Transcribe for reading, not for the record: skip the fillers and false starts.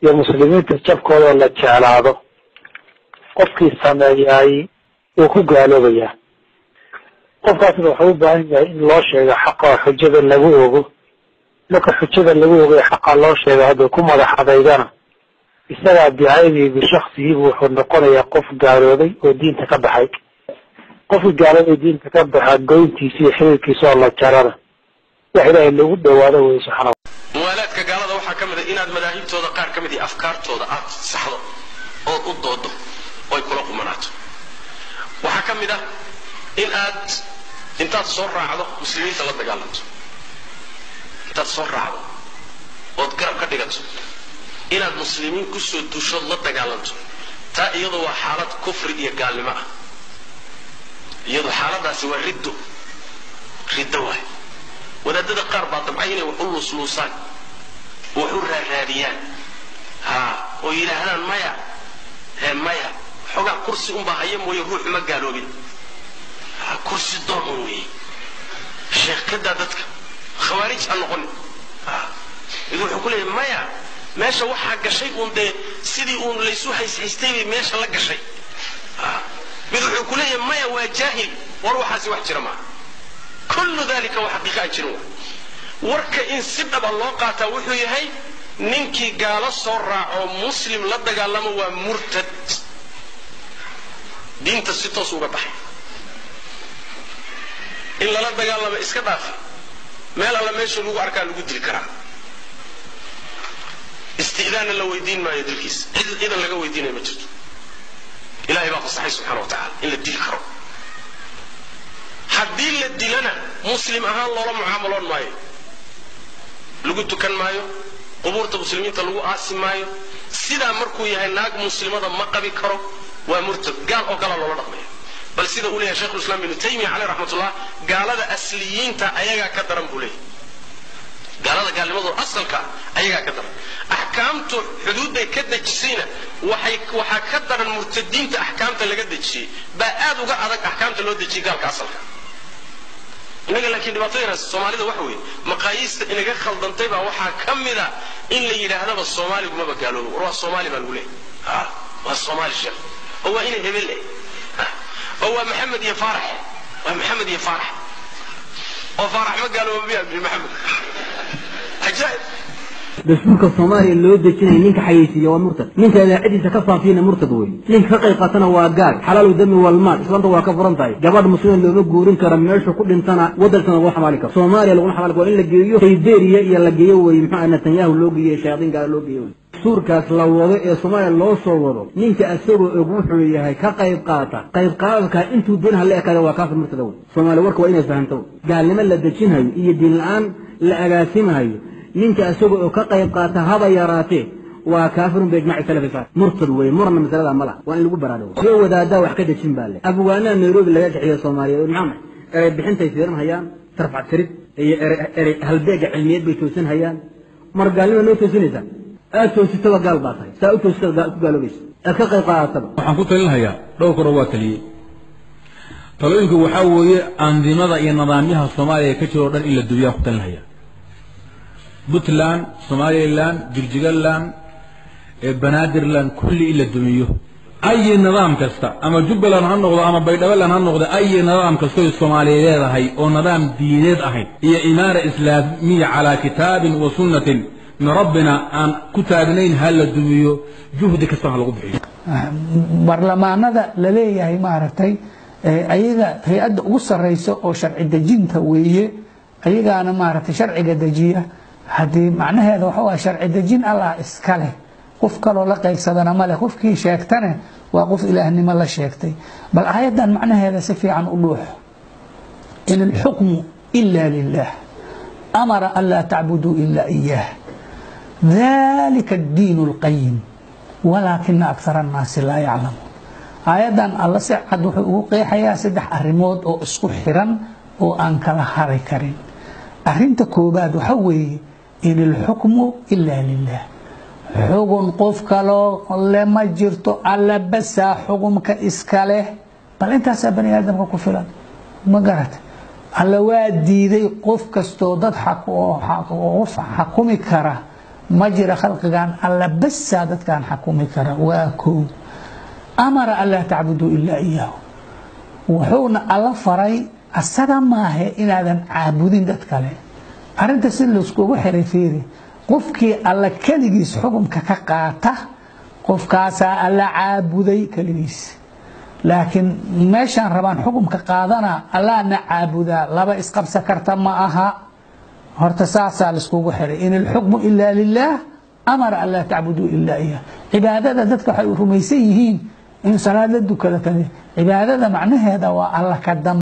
Iyo muslimiinta jabkooda la jeclaado, qofkii sameeyaay wuu ku gaaloobayaa. Qofkaasna wuxuu u baahan yahay in loo sheego xaqa oo xujada lagu ogo. Marka xujada lagu ogay, xaqa loo sheego, hadduu ku madax adaygana, isagaa bicaynihi bishaksigiibu wuxuu noqonayaa qof gaaloobay oo diinta ka baxay. Qofkii gaaloobay diinta ka baxa, goyntiisa iyo xiriirkiisa oo la jarana wax Ilaahay lagu dhawaado wey subxaana. Muwaalaadka gaalada waxaa ka mid a inaad madaahibtooda qaar ka mid iyo afkaartooda aad saxdo ood u doodo oy kula qumanaato. Waxaa ka mid ah in aad intaad soo raacdo muslimiinta la dagaalanto, intaad soo raacdo ood garab ka dhigato inaad muslimiin kusoo duushood la dagaalanto. Taa iyadu waa xaalad kufri iyo gaalnimo ah. Iyadu xaaladaasi waa riddo, riddo waay. Wadaadada qaar baa damcay inay wax u luusluusaan, wax u raaraadiyaan, ha oo yidhaahdaan maya, he maya, xoogaa kursi unbaa haya mooye, ruuxu ma gaaloobin, ha kursi doon un weeye. Sheekh, kadaa dadka khawaarij ha noqonin. Ha mid wuxuu ku leeyahay maya, meesha waxaa gashay uun dee sidii uun laysu hayshaystay bay meesha la gashay. Ha mid wuxuu ku leeyahay maya, waa jaahil. War waxaasi wax jira maaha. Kullu dalika waa xaqiiqa aan jirin. Wa warka in si dhaba loo qaataa wuxuu yahay ninkii gaalo soo raaco muslim la dagaalamo waa murtad, diinta si toos uga baxay. In lala dagaalamo iska dhaafi, meel alla meesha lagu arkaa lagu dili karaa. Isti'daanna la weydiin maayo dilkiisa, cid idan laga weydiinayo ma jirto. Ilahay baa fasaxay subxana wa tacala in la dili karo. Haddii la dilana muslim ahaan loola mucaamaloon maayo, lagu tukan maayo, qubuurta muslimiinta lagu aasi maayo. Sidaa markuu yahay naag muslimada ma qabi karo, waa murtad, gaal oo kalaa loola dhaqmaya. Bal sida uu leeyahay Sheikhul Islam Ibnu Taymiya caleyh raxmatullah, gaalada asliyiinta ayagaa ka daran buu leeyahay. Gaalada gaalnimadooda asalka ayagaa ka daran. Axkaamtu xuduudday ka dejisayna waxay waxaa ka daran murtadiinta. Axkaamta laga dejiyey baa aad uga adag axkaamta loo dejiyey gaalka asalka. Innaga laakiin dhibaatadayna Soomaalida waxa weeye maqaayiista inaga khaldantay baa waxaa ka mid a in la yidhaahdaba Soomaaligu maba gaaloobo. War waa Soomaali baa lagu leeyahay, ha waa Soomaali sheekh, oo waa ina hebel eh, oo waa Maxamed iyo Faarax, waa Maxamed iyo Faarax, oo Faarax ma gaaloobo miya bin Maxamed? Cajaa'ib. Dastuurka Soomaaliya loo dejinaya ninka xayeysiiya waa murtad, ninka idaacadiisa ka faafiyana murtad wey, ninka ka qayb qaatana waa gaal. Xalaalu dami walmaal, islaamta waa ka furan tahay. Gabadh muslima looma guurin karo, meeshu ku dhintana waddankana lagu xamaali karo, Soomaaliya laguma xamaali karo. Waa in la geeyo Siberia iyo la geeyo wey, muxuu Netanyahu loo geeyo, shayaadiin gaala loo geeyo wey. Dastuurkaas la wado ee Soomaaliya loo soo wado, ninka asagoo og wuxuu yahay ka qayb qaata, qayb qaadadka intuu doon hala ekaada, waa kaafir murtada wey. Soomaaliya warka waa inay fahanto. Gaalnimo la dejinhayo iyo diin la-aan la agaasimahayo, ninka isaga oo ka qayb qaata haba yaraatee waa kaafirun biijmaci salafi saalix, murtad wey. Muranna masalada ma laha, waa in lagu baraarugo. Iyo wadaadaa wax ka dejin baa leh, abwaanaha Nairobi laga kaxiyo Soomaaliyeed, maxaa erey bixintay fiirin hayaan, tarfac tirid iyo erey halbeega cilmiyeed bay toosin hayaan. Mar gaalnima noo toosinaysaa, aad toositaba gaal baa tahay, saa u toositaba ku gaaloobaysa aad ka qayb qaadataba. Waxaan ku talinhayaa dhowr koro waa taliyey. Talooyinku waxaa weeye andimada iyo nidaamyaha Soomaaliya ka jiro o dhan in la dubiyaa ku talinhaya. Puntland, Somaliland, Jigjigaland, Banaadirland, kulli in la dumiyo. Ayi nidaam kasta, ama Jubbaland ha noqdo ama Baydhabaland ha noqdo, ayi nidaam kastoy Soomaaliya leedahay oo nidaam diineed ahayn iyo imaara islaamiya calaa kitaabin wa sunnatin min rabbina aan ku taagnayn, ha la dumiyo, juhdi kasta ha lagu bixiyo. Baarlamaanada la leeyahay maaragtay, ayaga hay-adda ugu sareysa oo sharci dejinta weeye, ayagaana maaragtay sharciga dejiya. Haddii macnaheeda waxa waa sharci dejin Allah iska leh, qof kaloo la qaybsadana male, qofkii sheegtane waa qof ilaahnimo la sheegtay. Bal aayaddan macnaheeda si fiican u dhuux: in alxukmu ila lilah, amara an laa tacbuduu ila iyaah, dalika addiin اlqayim, walaakina akthara annaasi laa yaclamuun. Aayaddan Alla si cad wuxuu ugu qeexayaa saddex arrimood oo isku xiran oo aan kala hari karin. Arrinta koobaad waxa weeye in ilxukmu ila lilah, xugun qof kaloo le ma jirto, Alla basaa xukumka iska leh. Bal intaasaa bani aadamka ku filan, ma garata? Alla waa diiday qof kastoo dad qof xakumi kara Ma jira khalqigan alla basaa dadkan xakumi kara. Waa koow. Amara an laa tacbuduu ilaa iyaahu, wuxuuna alla faray asaga maahe inaadan caabudin dad kale. Arrinta si laiskugu xiray fiiri, qofkii alla keligiis xukumka ka qaata qofkaasaa alla caabuday keligiis, laakiin meeshaan rabaan xukumka qaadana allaana caabudaa, laba isqabsa karta ma aha. Horta saasaa laiskugu xiray, in ilxukmu ilaa lilaah, amara an laa tacbuduu ilaa iyaah. Cibaadada dadka waxay rumaysan yihiin in salaad la dukada, cibaadada macnaheeda waa alla ka dambe.